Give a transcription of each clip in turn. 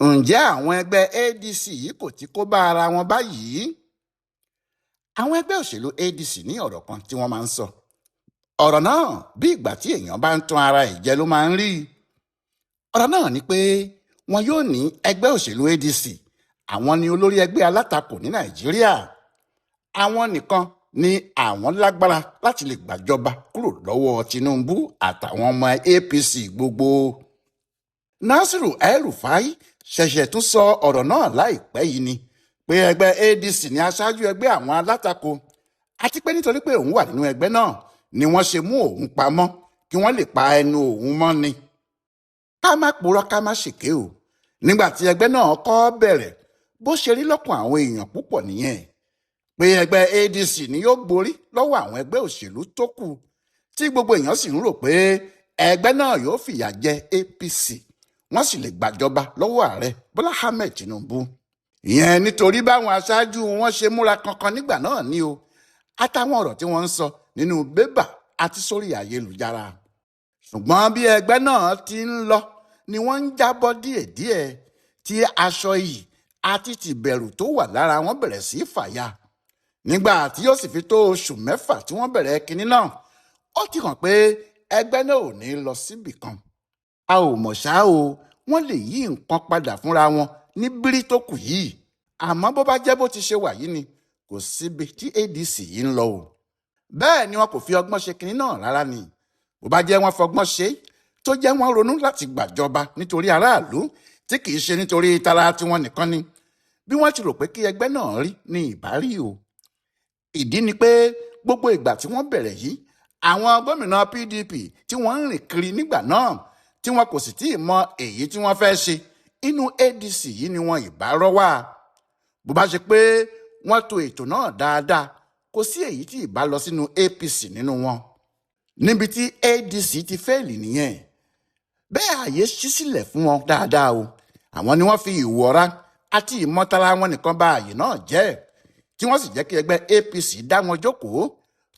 Ǹjẹ́ àwọn ẹgbẹ́ ADC yìí kò ti kó bá ara wọn báyìí? Àwọn ẹgbẹ́ òṣèlú ADC ní ọ̀rọ̀ kan tí wọ́n máa ń sọ. Ọ̀rọ̀ náà bí ìgbà tí èèyàn bá ń tan ara ẹ̀ jẹ ló máa ń rí. Ọ̀rọ̀ náà ni pé wọn yóò ní ẹgbẹ́ òṣèlú ADC, àwọn ni olórí ẹgbẹ́ alátakò ní Nàìjíríà. Àwọn nìkan ni àwọn lágbára láti lè gbàjọba kúrò lọ́wọ́ Tinubu àtàwọn ọmọ APC gbogbo. Nasiru El-Rufai ṣẹ̀ṣẹ̀ tún sọ ọ̀rọ̀ náà láìpẹ́ yìí ni pé ẹgbẹ́ ADC ni aṣáájú ẹgbẹ́ àwọn alátakò, àti pé nítorí pé òun wà nínú ẹgbẹ́ náà ni wọ́n ṣe mú òun pamọ́ kí wọ́n lè pa ẹnu òun mọ́ ni. Ká má purọ́, ká má ṣèké o. Nígbà tí ẹgbẹ́ náà kọ́ bẹ̀rẹ̀, bó ṣe rí lọ́kàn àwọn èèyàn púpọ̀ nìyẹn, pé ẹgbẹ́ ADC ni yóò gborí lọ́wọ́ àwọn ẹgbẹ́ òṣèlú tó kù, tí gbogbo èèyàn sì ń rò pé ẹgbẹ́ náà yóò fìyà jẹ APC, wọ́n sì lè gbàjọba lọ́wọ́ ààrẹ Bọ́lá Ahmed Tinubu. Ìyẹn nítorí báwọn aṣáájú wọn ṣe múra kankan nígbà náà ni o, àtàwọn ọ̀rọ̀ tí wọ́n ń sọ nínú bébà àti sórí ayélujára. Ṣùgbọ́n bí ẹgbẹ́ náà ti ń lọ ni wọ́n ń jábọ́ díẹ̀díẹ̀, tí aṣọ iyì àti tìbẹ̀rù tó wà lára wọn bẹ̀rẹ̀ sí í fàya. Nígbà tí yóò sì fi tó oṣù 6 tí wọ́n bẹ̀rẹ̀ kinní náà, ó ti hàn pé ẹgbẹ́ náà ò ní lọ síbì kan. A ò mọ̀ ṣá o, wọ́n lè yí nǹkan padà fúnra wọn ní bírí tó kù yìí. Àmọ́ bó bá jẹ́ bó ti ṣe wà yìí ni, kò síbi tí ADC yìí ń lọ o. Bẹ́ẹ̀ ni wọn kò fi ọgbọ́n ṣe kinní náà rárá ni. Bó bá jẹ́ wọ́n fọgbọ́n ṣe, tó jẹ́ wọ́n ronú láti gbàjọba nítorí aráàlú tí kì í ṣe nítorí tara tiwọn nìkan ni, bí wọ́n ti rò pé kí ẹgbẹ́ náà rí ni ìbá rí o. Ìdí ni pé gbogbo ìgbà tí wọ́n bẹ̀rẹ̀ yìí, àwọn gómìnà PDP tí wọ́n ń rìn kiri nígbà náà, tí wọn kò sì tí ì mọ èyí tí wọ́n fẹ́ ṣe, inú ADC yìí ni wọn ìbá rọ́ wà. Bó bá ṣe pé wọ́n tò ètò náà dáadáa, kò sí èyí tí ìbá lọ sínú APC nínú wọn. Níbi tí ADC ti fẹ́ẹ̀lì nìyẹn. Bẹ́ẹ̀ ààyè ṣí sílẹ̀ fún wọn dáadáa o. Àwọn ni wọ́n fi ìwọra àti ìmọ̀tara wọn nìkan ba ààyè náà jẹ́, tí wọ́n sì jẹ́ kí ẹgbẹ́ APC dá wọn jókòó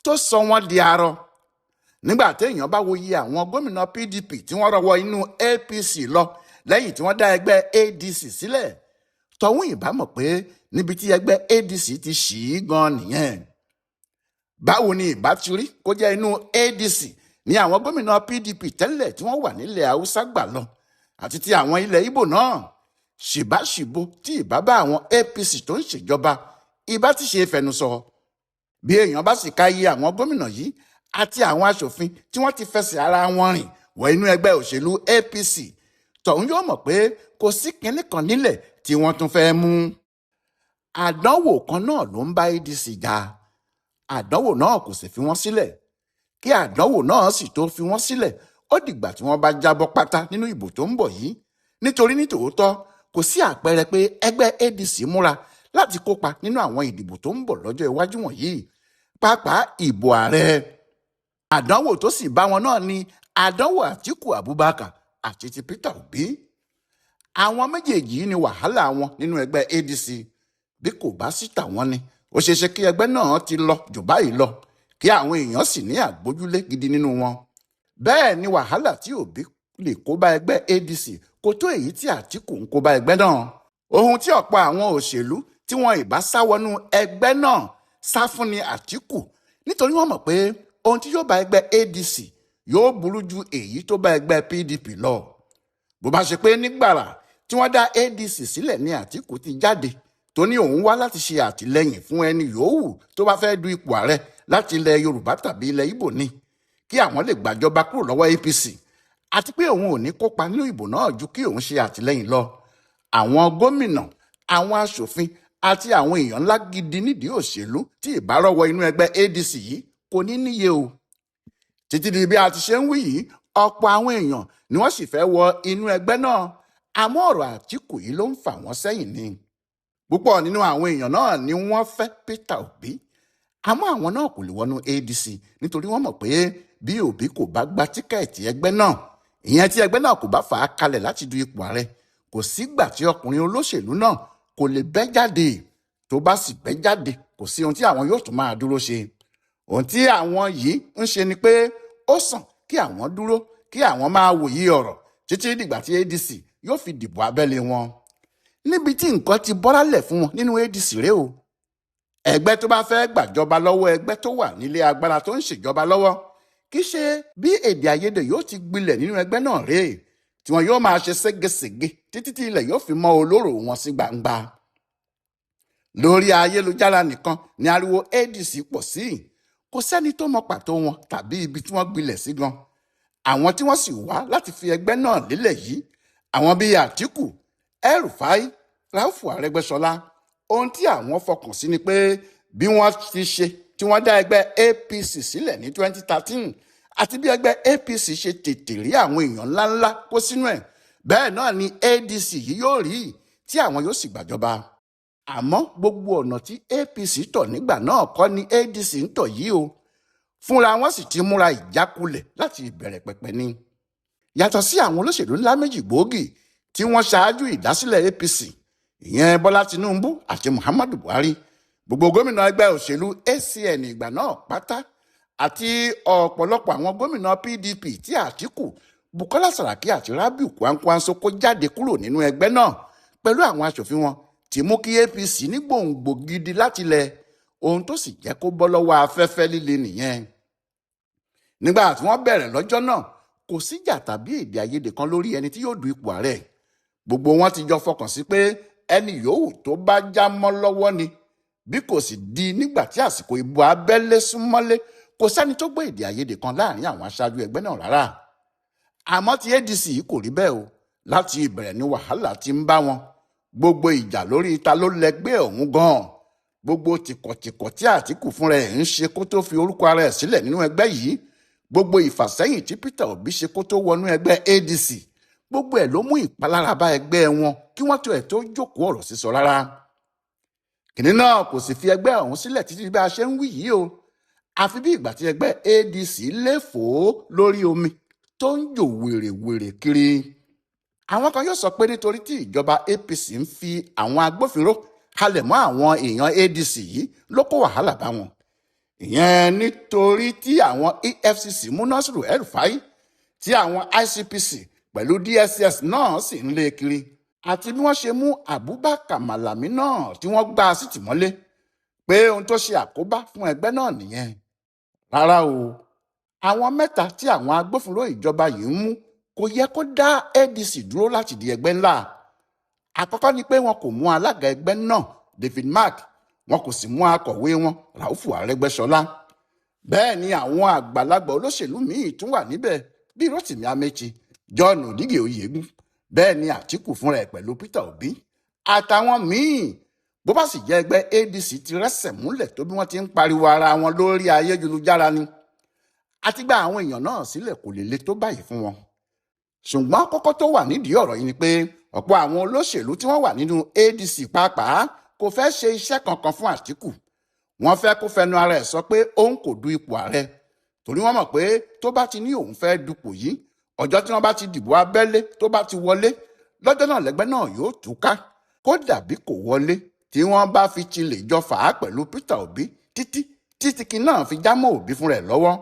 tó sọ wọ́n di arọ. Nígbà téèyàn bá wo iye àwọn gómìnà PDP tí wọ́n rọwọ́ inú APC lọ lẹ́yìn tí wọ́n dá ẹgbẹ́ ADC sílẹ̀, tọ̀hún ìbá mọ̀ pé níbi tí ẹgbẹ́ ADC ti ṣì í gan nìyẹn. Báwo ni ìbá ti rí kó jẹ́ inú ADC ní àwọn gómìnà PDP tẹ́lẹ̀ tí wọ́n wà nílẹ̀ Haúsá gbà lọ àti ti àwọn ilẹ̀ Ìgbò náà? Ṣìbáṣìbo tí ìbá bá àwọn APC tó ń ṣèjọba ìbá ti ṣe fẹnusọ. Bí èèyàn bá sì ka iye àwọn gómìnà yìí àti àwọn aṣòfin tí wọ́n ti fẹsẹ̀ ara wọn rìn wọ inú ẹgbẹ́ òṣèlú APC, tọ̀hún yóò mọ̀ pé kò sí kinní kan nílẹ̀ tí wọ́n tún fẹ́ mú. Àdánwò kan náà ló ń bá ADC jà. Àdánwò náà kò sì fi wọ́n sílẹ̀. Kí àdánwò náà sì tó fi wọ́n sílẹ̀, ó dìgbà tí wọ́n bá jábọ́ pátá nínú ìbò tó ń bọ̀ yìí. Nítorí nítòótọ́ kò sí àpẹẹrẹ pé ẹgbẹ́ ADC múra láti kópa nínú àwọn ìdìbò tó ń bọ̀ lọ́jọ́ iwájú wọ̀nyí, pàápàá ìbò ààrẹ. Àdánwò tó sì bá wọn náà ni àdánwò Àtíkù Abubakar àti ti Peter Obi. Àwọn méjèèjì ni wàhálà wọn nínú ẹgbẹ́ ADC. Bí kò bá sí tàwọn ni, ó ṣeé ṣe kí ẹgbẹ́ náà ti lọ jù báyìí lọ, kí àwọn èèyàn sì ní àgbójúlé gidi nínú wọn. Bẹ́ẹ̀ ni wàhálà tí Obi lè kó bá ẹgbẹ́ ADC kò tó èyí tí Àtíkù ń kó bá ẹgbẹ́ náà. Ohun tí ọ̀pọ̀ àwọn òṣèlú tí wọn ìbá sá wọnú ẹgbẹ́ náà sá fún ni Àtíkù, nítorí wọ́n mọ̀ pé ohun tí yóò bá ẹgbẹ́ ADC yóò burú ju èyí tó bá ẹgbẹ́ PDP lọ. Bó bá ṣe pé nígbàrà tí wọ́n dá ADC sílẹ̀ ní Àtíkù ti jáde tó ní òun wá láti ṣe àtìlẹ́yìn fún ẹni yòówù tó bá fẹ́ du ipò ààrẹ láti ilẹ̀ Yorùbá tàbí ilẹ̀ Ìgbò ni, kí àwọn lè gbàjọba kúrò lọ́wọ́ APC, àti pé òun ò ní kópa nínú ìbò náà ju kí òun ṣe àtìlẹ́yìn lọ. Àwọn gómìnà, àwọn aṣòfin àti àwọn èèyàn ńlá gidi nídìí òṣèlú tí ìbárọ̀wọ̀ inú ẹgbẹ́ ADC yìí kò ní níye o. Títí di bí a ti ṣe ń wí yìí, ọ̀pọ̀ àwọn èèyàn ni wọ́n sì fẹ́ wọ inú ẹgbẹ́ náà, àmọ́ ọ̀rọ̀ Àtíkù yìí ló ń fà wọ́n sẹ́yìn ni. Púpọ̀ nínú àwọn èèyàn náà ni wọ́n fẹ́ Peter Obi, àmọ́ àwọn náà kò lè wọnú ADC nítorí wọ́n mọ̀ pé bí Obi kò bá gba tíkẹ́ẹ̀tì ẹgbẹ́ náà, ìyẹn tí ẹgbẹ́ náà kò bá fà á kalẹ̀ láti du ipò ààrẹ, kò sígbà tí ọkùnrin olóṣèlú náà kò lè bẹ́ jáde. Tó bá sì bẹ́ jáde, kò sí ohun tí àwọn yóò tún máa dúró ṣe. Ohun tí àwọn yìí ń ṣe ni pé ó sàn kí àwọn dúró, kí àwọn máa wòye ọ̀rọ̀ títí dìgbà tí ADC yóò fi dìbò abẹ́lé wọn. Níbi tí nǹkan ti bọ́rálẹ̀ fún wọn nínú ADC rèé o. Ẹgbẹ́ tó bá fẹ́ gbàjọba lọ́wọ́ ẹgbẹ́ tó wà nílé agbára tó ń ṣèjọba lọ́wọ́, kì í ṣe bí èdè àìyedè yóò ti gbilẹ̀ nínú ẹgbẹ́ náà rèé, tí wọn yóò máa ṣe ségesège títí tí ilẹ̀ yóò fi mọ́ olóró wọn sí gbangba. Lórí ayélujára nìkan ni ariwo ADC pọ̀ sí. Kò sẹ́ni tó mọ pàtó wọn tàbí ibi tí wọ́n gbilẹ̀ sí gan. Àwọn tí wọ́n sì wá láti fi ẹgbẹ́ náà lélẹ̀ yìí, àwọn bíi Àtíkù, El-Rufai, Raufu Arẹ́gbẹ́ṣọlá, ohun tí àwọn fọkàn sí ni pé bí wọ́n ti ṣe tí wọ́n dá ẹgbẹ́ APC sílẹ̀ ní 2013 àti bí ẹgbẹ́ APC ṣe tètè rí àwọn èèyàn ńláńlá kó sínú ẹ̀, bẹ́ẹ̀ náà ni ADC yìí yóò rí tí àwọn yóò sì gbàjọba. Àmọ́ gbogbo ọ̀nà tí APC tọ̀ nígbà náà kọ́ ni ADC ń tọ̀ yìí o. Fúnra wọn sì ti múra ìjákulẹ̀ láti ìbẹ̀rẹ̀ pẹ̀pẹ̀ ni. Yàtọ̀ sí àwọn olóṣèlú ńlá méjì gbòógì tí wọ́n ṣáájú ìdásílẹ̀ APC, ìyẹn Bọ́lá Tinubu àti Muhammadu Buhari, gbogbo gómìnà ẹgbẹ́ òṣèlú ACN ìgbà náà pátá àti ọ̀pọ̀lọpọ̀ àwọn gómìnà PDP tí Àtíkù, Bukola Saraki àti Rabiu Kwankwanso kó jáde kúrò nínú ẹgbẹ́ náà pẹ̀lú àwọn aṣòfin wọn ti mú kí APC ní gbòǹgbò gidi láti lẹ̀, ohun tó sì jẹ́ kó bọ́ lọ́wọ́ afẹ́fẹ́ líle nìyẹn. Nígbà tí wọ́n bẹ̀rẹ̀ lọ́jọ́ náà, kò síjà tàbí èdè àìyedè kan lórí ẹni tí yóò du ipò ààrẹ. Gbogbo wọn ti jọ fọkàn sí pé ẹni yòówù tó bá já mọ́ lọ́wọ́ ni. Bí kò sì di nígbà tí àsìkò ìbò abẹ́lé súnmọ́lé, kò sẹ́ni tó gbọ́ èdè àìyedè kan láàrin àwọn aṣáájú ẹgbẹ́ náà rárá. Àmọ́ ti ADC kò rí bẹ́ẹ̀ o. Láti ìbẹ̀rẹ̀ ni wàhálà ti ń bá wọn. Gbogbo ìjà lórí ta ló lẹgbẹ́ ọ̀hún gan-an. Gbogbo tìkọ̀tìkọ̀ tí Àtíkù fúnra ẹ̀ ń ṣe kó tó fi orúkọ ara ẹ̀ sílẹ̀ nínú ẹgbẹ́ yìí, gbogbo ìfàsẹ́yìn tí Peter Obi ṣe kó tó wọnú ẹgbẹ́ ADC, gbogbo ẹ̀ ló mú ìpalára bá ẹgbẹ́ wọn kí wọ́n tó ẹ̀ tó jókòó ọ̀rọ̀ sísọ rárá. Kìnní náà kò sì fi ẹgbẹ́ ọ̀hún sílẹ̀ títí bí a ṣe ń wí yìí o. Àfi bí ìgbà tí ẹgbẹ́ ADC léfòó lórí omi tó ń jò wèrèwèrè kiri. Àwọn kan yóò sọ pé nítorí tí ìjọba APC ń fi àwọn agbófinró halẹ̀ mọ́ àwọn èèyàn ADC yìí ló kó wàhálà bá wọn. Ìyẹn nítorí tí àwọn EFCC mú Nasiru El-Rufai, tí àwọn ICPC pẹ̀lú DSS náà sì ń lé kiri, àti bí wọ́n ṣe mú Abubakar Malami náà tí wọ́n gbá a sí tìmọ́lé, pé ohun tó ṣe àkóbá fún ẹgbẹ́ náà nìyẹn. Rárá o, àwọn mẹ́ta tí àwọn agbófinró ìjọba yìí ń mú kò yẹ kó dá ADC dúró láti di ẹgbẹ́ ńlá. Àkọ́kọ́ ni pé wọn kò mú alága ẹgbẹ́ náà David Mark, wọn kò sì mú akọ̀wé wọn Raufu Arẹ́gbẹ́ṣọlá. Bẹ́ẹ̀ ni àwọn àgbàlagbà olóṣèlú míì tún wà níbẹ̀ bíi Rotimi Amechi, John Odige Oyegun, bẹ́ẹ̀ ni Àtíkù fúnra ẹ̀ pẹ̀lú Peter Obi àtàwọn míì. Bó bá sì jẹ́ ẹgbẹ́ ADC ti rẹ́sẹ̀ múlẹ̀ tó bí wọ́n ti ń pariwo ara wọn lórí ayélujára ni, àti gba àwọn èèyàn náà sílẹ̀ kò lè le tó báyìí fún wọn. Ṣùgbọ́n kókó tó wà nídìí ọ̀rọ̀ yìí ni pé ọ̀pọ̀ àwọn olóṣèlú tí wọ́n wà nínú ADC pàápàá kò fẹ́ ṣe iṣẹ́ kankan fún Àtíkù. Wọ́n fẹ́ kó fẹnu ara ẹ̀ sọ pé òun kò du ipò ààrẹ, torí wọ́n mọ̀ pé tó bá ti ní òun fẹ́ dupò yìí, ọjọ́ tí wọ́n bá ti dìbò abẹ́lé tó bá ti wọlé, lọ́jọ́ náà lẹ́gbẹ́ náà yóò túká. Kódà bí kò wọlé, tí wọ́n bá fi tilẹ̀ jọ fà á pẹ̀lú Peter Obi títí títí kí náà fi já mọ́ Obi fúnra ẹ̀ lọ́wọ́,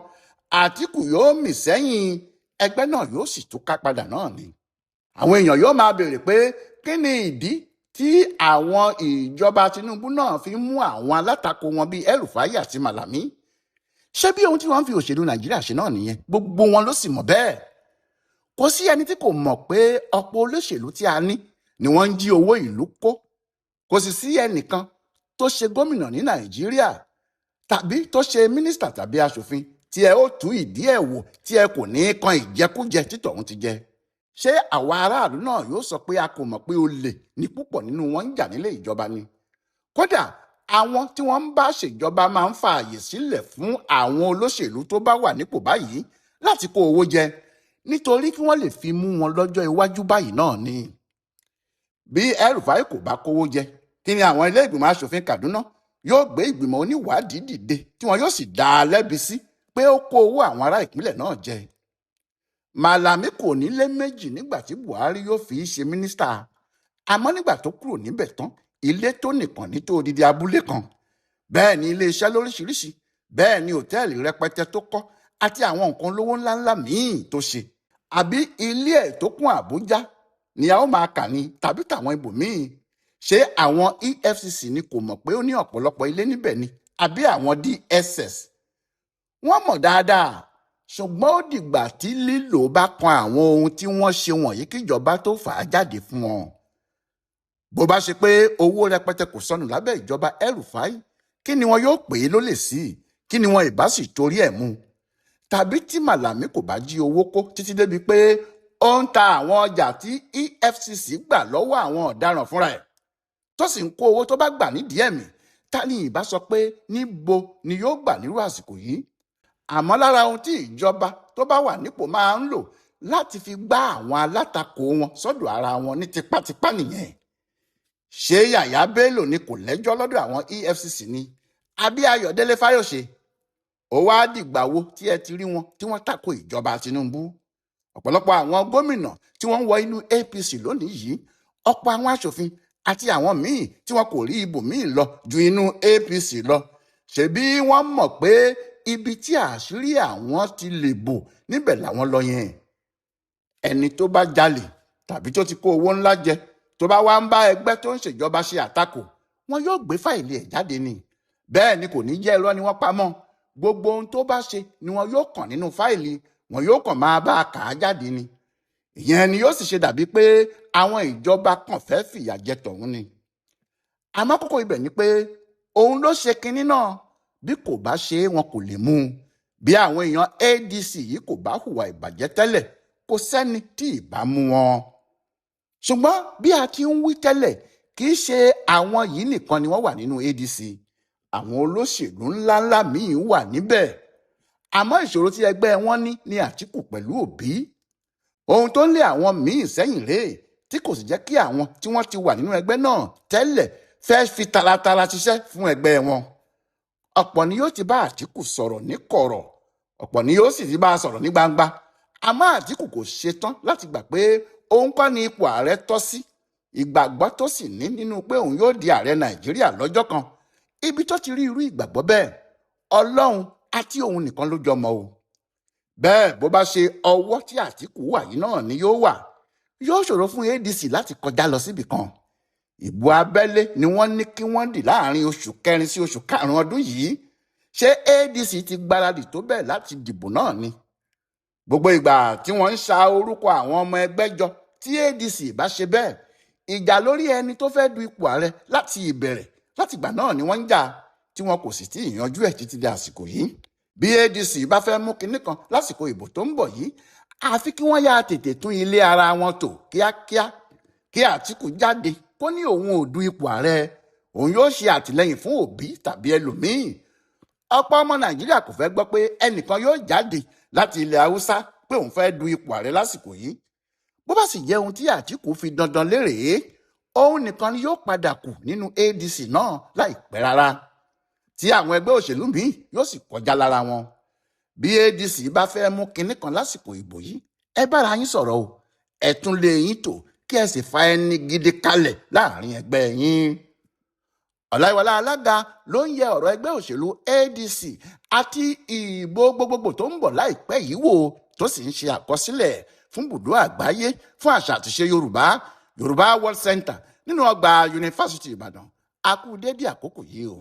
Àtíkù yóò mì sẹ́yìn, ẹgbẹ́ náà yóò sì túká padà náà ni. Àwọn èèyàn yóò máa béèrè pé kí ni ìdí tí àwọn ìjọba Tinubu náà fi ń mú àwọn alátakò wọn bíi El-Rufai àti Malami. Ṣé bí ohun tí wọ́n ń fi òṣèlú Nàìjíríà ṣe náà nìyẹn? Gbogbo wọn ló sì mọ̀ bẹ́ẹ̀. Kò sí ẹni tí kò mọ̀ pé ọ̀pọ̀ olóṣèlú tí a ní ni wọ́n ń jí owó ìlú kó. Kò sì sí ẹnìkan tó ṣe gómìnà ní Nàìjíríà tàbí tó ṣe mínísítà tàbí aṣòfin tí ẹ ó tú ìdí ẹ̀ wò tí ẹ kò ní kan ìjẹkújẹ títọ̀hún ti jẹ. Ṣé àwa aráàlú náà yóò sọ pé a kò mọ̀ pé olè ní púpọ̀ nínú wọn ń jà nílé ìjọba ni? Kódà àwọn tí wọ́n ń bá ṣèjọba máa ń fààyè sílẹ̀ fún àwọn olóṣèlú tó bá wà nípò báyìí láti kó owó jẹ, nítorí kí wọ́n lè fi mú wọn lọ́jọ́ iwájú báyìí náà ni. Bí El-Rufai kò bá kówó jẹ, kí ni àwọn ilé ìgbìmọ̀ aṣòfin Kaduna yóò gbé ìgbìmọ̀ oníwádìí dìde tí wọn yóò sì dá a lẹ́bi sí pé ó kó owó àwọn ará ìpínlẹ̀ náà jẹ. Malami kò nílé méjì nígbà tí Buhari yóò fi í ṣe mínísítà, àmọ́ nígbà tó kúrò níbẹ̀ tán, ilé tó nìkan ní tó odidi abúlé kan, bẹ́ẹ̀ ni iléeṣẹ́ lóríṣiríṣi, bẹ́ẹ̀ ni òtẹ́ẹ̀lì rẹpẹtẹ tó kọ́ àti àwọn nǹkan olówó ńláńlá míì tó ṣe. Àbí ilé ẹ̀ tó kún Àbújá ni a ó máa kà ní tàbí tàwọn ibòmíì. Ṣé àwọn EFCC ni kò mọ̀ pé ó ní ọ̀pọ̀lọpọ̀ ilé níbẹ̀ ni, àbí àwọn DSS? Wọ́n mọ̀ dáadáa, ṣùgbọ́n ó dìgbà tí lílò bá kan àwọn ohun tí wọ́n ṣe wọ̀nyí kíjọba tó fà á jáde fún wọn. Bó bá ṣe pé owó rẹpẹtẹ kò sọnù lábẹ́ ìjọba El-Rufai, kí ni wọn yóò pè é lólè sí? Kí ni wọn ìbá sì torí ẹ̀ mú? Tàbí tí Màlàmí kò bá jí owó kó títí débi pé ó ń ta àwọn ọjà tí EFCC gbà lọ́wọ́ àwọn ọ̀daràn fúnra ẹ̀, tó sì ń kó owó tó bá gbà nídìí ẹ̀mí, ta ni ìbá sọ pé níbo ni yóò gbà nírú àsìkò yìí? Àmọ́ lára ohun tí ìjọba tó bá wà nípò máa ń lò láti fi gbá àwọn alátakò wọn sọ́dọ̀ ara wọn ní tipátipá nìyẹn. Ṣé Yàyà Bello ni kò lẹ́jọ́ lọ́dọ̀ àwọn EFCC ni, àbí Ayọ̀délé Fáyọ̀ṣe? Ó wá dìgbà wo tí ẹ ti rí wọn tí wọ́n tako ìjọba Tinubu? Ọ̀pọ̀lọpọ̀ àwọn gómìnà tí wọ́n ń wọ inú APC lónìí yìí, ọ̀pọ̀ àwọn aṣòfin àti àwọn míì tí wọn kò rí ibòmíì lọ ju inú APC lọ, ṣebí wọ́n mọ̀ pé ibi tí àṣírí àwọn ti lè bò níbẹ̀ làwọn lọ yẹn. Ẹni tó bá jalè tàbí tó ti kó owó ńlá jẹ, tó bá wá ń bá ẹgbẹ́ tó ń ṣèjọba ṣe àtakò, wọn yóò gbé fáìlì ẹ̀ jáde ni. Bẹ́ẹ̀ ni kò ní jẹ́ irọ́ ni wọ́n pamọ́. Gbogbo ohun tó bá ṣe ni wọn yóò kàn nínú fáìlì, wọn yóò kàn máa bá a kà á jáde ni. Ìyẹn ni yóò sì ṣe dàbí pé àwọn ìjọba kàn fẹ́ fìyà jẹ tọ̀hún ni. Àmọ́ kókó ibẹ̀ ni pé òun ló ṣe kinní náà, bí kò bá ṣe é wọn kò lè mú un. Bí àwọn èèyàn ADC yìí kò bá hùwà ìbàjẹ́ tẹ́lẹ̀, kò sẹ́ni tí ì bá mú wọn. Ṣùgbọ́n bí a ti ń wí tẹ́lẹ̀, kì í ṣe àwọn yìí nìkan ni wọ́n wà nínú ADC. Àwọn olóṣèlú ńláńlá míì wà níbẹ̀. Àmọ́ ìṣòro tí ẹgbẹ́ wọn ní ni Àtíkù pẹ̀lú Òbí. Ohun tó ń lé àwọn míì sẹ́yìn rèé, tí kò sì jẹ́ kí àwọn tí wọ́n ti wà nínú ẹgbẹ́ náà tẹ́lẹ̀ fẹ́ fi taratara ṣiṣẹ́ fún ẹgbẹ́ wọn. Ọ̀pọ̀ ni yóò ti bá Àtíkù sọ̀rọ̀ ní kọ̀rọ̀, ọ̀pọ̀ ni yóò sì ti bá a sọ̀rọ̀ ní gbangba. Àmọ́ Àtíkù kò ṣetán láti gbà pé òun kọ́ ni ipò ààrẹ tọ́ sí. Ìgbàgbọ́ tó sì ní nínú pé òun yóò di ààrẹ Nàìjíríà lọ́jọ́ kan, ibi tó ti rí irú ìgbàgbọ́ bẹ́ẹ̀, Ọlọ́run àti òun nìkan ló jọmọ o. Bẹ́ẹ̀ bó bá ṣe ọwọ́ tí Àtíkù wà yìí náà ni yóò wà, yóò ṣòro fún ADC láti kọjá lọ síbì kan. Ìbò abẹ́lé ni wọ́n ní kí wọ́n dì láàrin oṣù kẹrin sí oṣù karùn-ún ọdún yìí. Ṣé ADC ti gbáradì tó bẹ́ẹ̀ láti dìbò náà ni? Gbogbo ìgbà tí wọ́n ń sa orúkọ àwọn ọmọ ẹgbẹ́ jọ tí ADC bá ṣe bẹ́ẹ̀, ìjà lórí ẹni tó fẹ́ du ipò ààrẹ láti ìbẹ̀rẹ̀ látìgbà náà ni wọ́n ń jà, tí wọn kò sì tí ì yanjú ẹ̀ títí di àsìkò yìí. Bí ADC bá fẹ́ mú kinní kan lásìkò ìbò tó ń bọ̀ yìí, àfi kí wọ́n yá tètè tún ilé ara wọn tò kíákíá, kí Àtíkù jáde kó ní òun ò du ipò ààrẹ, òun yóò ṣe àtìlẹ́yìn fún Òbí tàbí ẹlòmíì. Ọ̀pọ̀ ọmọ Nàìjíríà kò fẹ́ gbọ́ pé ẹnìkan yóò jáde láti ilẹ̀ Haúsá pé òun fẹ́ du ipò ààrẹ lásìkò yìí. Bó bá sì jẹ́ ohun tí Àtíkù fi dandan lérè, òun nìkan ni yóò padà kù nínú ADC náà láìpẹ́ rárá, tí àwọn ẹgbẹ́ òṣèlú míì yóò sì kọjá lára wọn. Bí ADC bá fẹ́ mú kinní kan lásìkò ìbò yìí, ẹ bára yín sọ̀rọ̀ o, ẹ tún lé yín tò kí ẹ sì fa ẹni gidi kalẹ̀ láàrin ẹgbẹ́ yín. Ọláyíwọlá Alága ló ń yẹ ọ̀rọ̀ ẹgbẹ́ òṣèlú ADC àti ìbò gbogbogbò tó ń bọ̀ láìpẹ́ yìí wò, tó sì ń ṣe àkọsílẹ̀ fún bùdó àgbáyé fún àṣà àtiṣe Yorùbá, Yorùbá World Center nínú ọgbà Yunifásítì Ìbàdàn. A kú dédé àkókò yìí o.